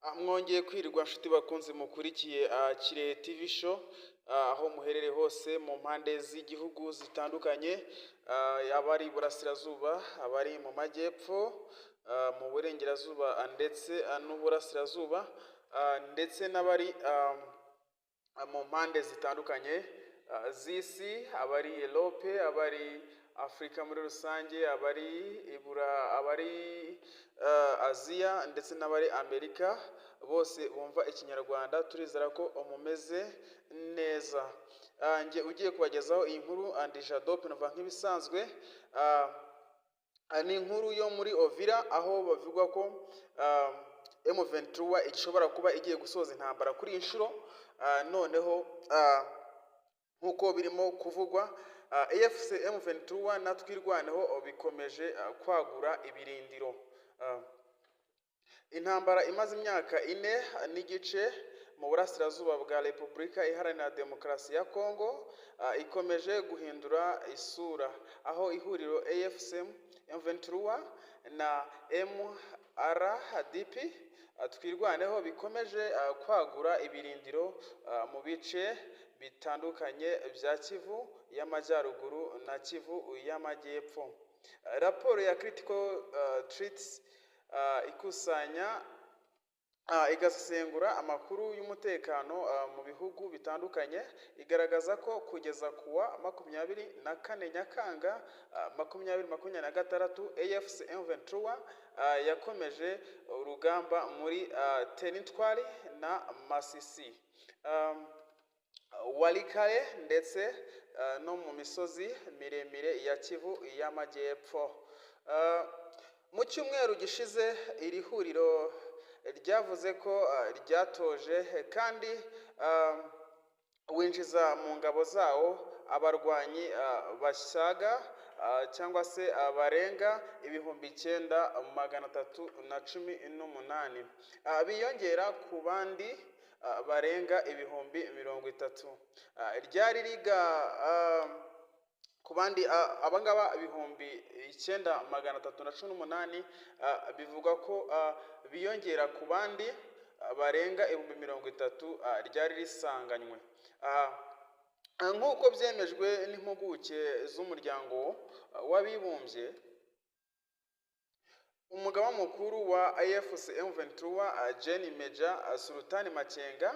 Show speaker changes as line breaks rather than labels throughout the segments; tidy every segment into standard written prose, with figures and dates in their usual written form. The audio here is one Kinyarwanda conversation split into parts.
Mwongeye kwirirwa nshuti bakunze mukurikiye Kirehe TV show, aho muherereye hose mu mpande z'igihugu zitandukanye, abari iburasirazuba, abari mu majyepfo, mu burengerazuba ndetse n'uburasirazuba, ndetse n'abari mu mpande zitandukanye z'isi, abari Europe, abari Afurika muri rusange, abari ibura, abari Aziya ndetse n'abari Amerika, bose bumva Ikinyarwanda, turizera ko mumeze neza. Njye ugiye kubagezaho iyi nkuru ndi Jado Pinova nk'ibisanzwe. Ni inkuru yo muri Uvira, aho bavuga ko M23 ishobora kuba igiye gusoza intambara kuri iyi nshuro. Noneho nk'uko birimo kuvugwa, AFC M23 na Twirwaneho bikomeje kwagura ibirindiro. Intambara imaze imyaka 4 n'igice mu burasirazuba bwa Repubulika Iharanira Demokarasi ya Kongo ikomeje guhindura isura, aho ihuriro AFC M23 na MRDP Twirwaneho bikomeje kwagura ibirindiro mu bice bitandukanye bya Kivu y'Amajyaruguru na Kivu y'Amajyepfo. Raporo ya Critical Threats ikusanya igasesengura amakuru y'umutekano mu bihugu bitandukanye igaragaza ko kugeza kuwa 24 Nyakanga 2026, AFC M23 yakomeje urugamba muri teritwari na Masisi, Walikale ndetse no mu misozi miremire ya Kivu y'Amajyepfo. Mu cyumweru gishize, iri huriro ryavuze ko ryatoje kandi winjiza mu ngabo zawo abarwanyi basaga cyangwa se barenga 9318, biyongera ku bandi barenga 30,000 ryari riga ku bandi abangaba 9318. Bivugwa ko biyongera ku bandi barenga 30,000 ryari risanganywe. Nk'uko byemejwe n'impuguke z'Umuryango w'Abibumbye, umugaba mukuru wa AFC M23, Gen Major Sultani Makenga,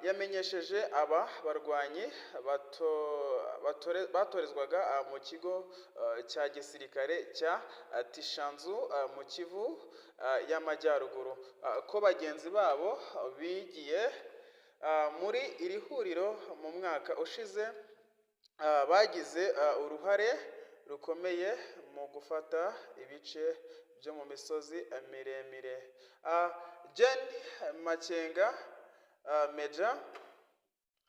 yamenyesheje aba barwanyi batorezwaga mu kigo cya gisirikare cya Tshanzu mu Kivu y'Amajyaruguru ko bagenzi babo bigiye muri iri huriro mu mwaka ushize bagize uruhare rukomeye mu gufata ibice byo mu misozi miremire. Gen Makenga Major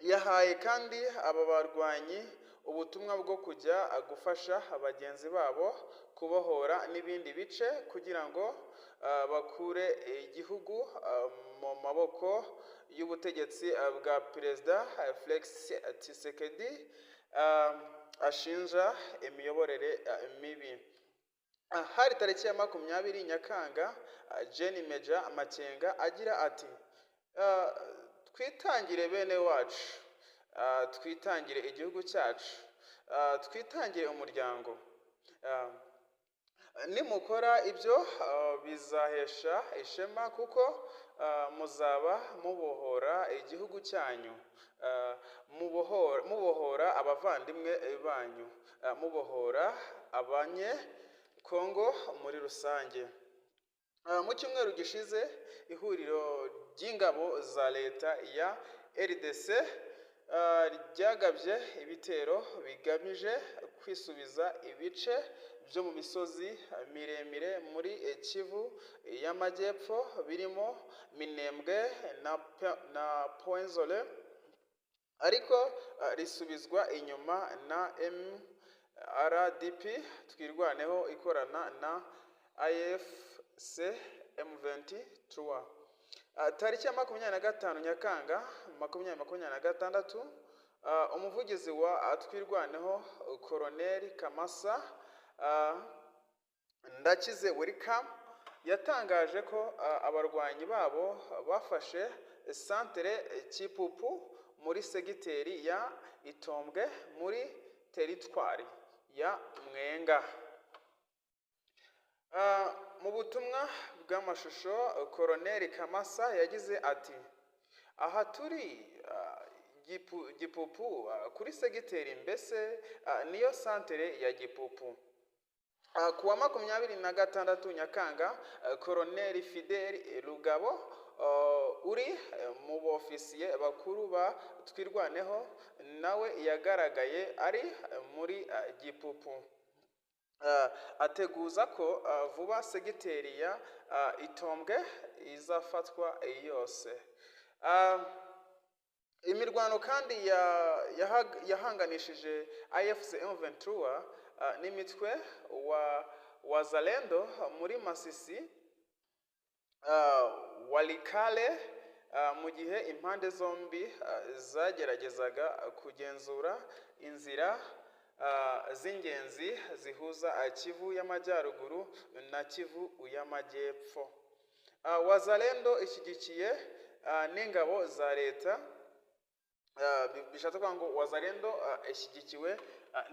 yahaye kandi aba barwanyi ubutumwa bwo kujya gufasha bagenzi babo kubohora n'ibindi bice kugira ngo bakure igihugu mu maboko y'ubutegetsi bwa Perezida Felix Tshisekedi ashinja imiyoborere mibi. Hari tariki ya 20 Nyakanga. Gen Major Makenga agira ati: "Twitangire bene wacu, twitangire igihugu cyacu, twitangire umuryango. Nimukora ibyo bizahesha ishema kuko muzaba mubohora igihugu cyanyu, mubohora abavandimwe banyu, mubohora abanye Kongo muri rusange." Mu cyumweru gishize, ihuriro ry'ingabo za leta ya RDC ryagabye ibitero bigamije kwisubiza ibice byo mu misozi miremire muri Kivu y'Amajyepfo, birimo Minembwe na Point-Zole, ariko risubizwa inyuma na MRDP Twirwaneho ikorana na AFC M23. Tariki ya 25 Nyakanga 2026, umuvugizi wa Twirwaneho, Koroneli Kamasa Ndakize Welcome, yatangaje ko abarwanyi babo bafashe santere Kipupu muri segiteri ya Itombwe muri teritwari ya Mwenga. Mu butumwa bw'amashusho, Koroneli Kamasa yagize ati: "Aha turi Gipupu, kuri segiteri, mbese niyo santere ya Gipupu." Ku wa 26 Nyakanga, Koroneli Fideli Rugabo, uri mu bofisiye bakuru ba Twirwaneho, nawe yagaragaye ari muri Gipupu. Ateguza ko vuba segiteri ya Itombwe izafatwa yose. Imirwano kandi yahanganishije AFC M23 n'imitwe wa Wazalendo muri Masisi, Walikale, mu gihe impande zombi zageragezaga kugenzura inzira z'ingenzi zihuza Kivu y'Amajyaruguru na Kivu y'Amajyepfo. Wazalendo ishyigikiye n'ingabo za leta, bishatse kuvuga ngo Wazalendo ishyigikiwe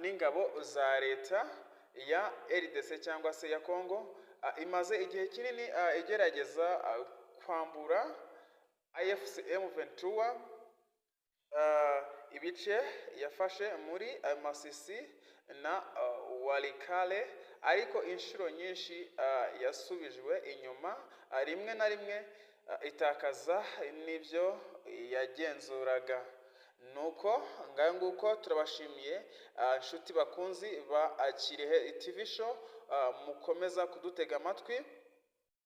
n'ingabo za leta ya RDC cyangwa se ya Congo, imaze igihe kinini igerageza kwambura AFC M23 ibice yafashe muri Masisi na Walikale, ariko inshuro nyinshi yasubijwe inyuma, rimwe na rimwe itakaza n'ibyo yagenzuraga. Nuko ngayo nguko, turabashimiye, inshuti bakunzi ba Kirehe TV Show, mukomeza kudutega amatwi.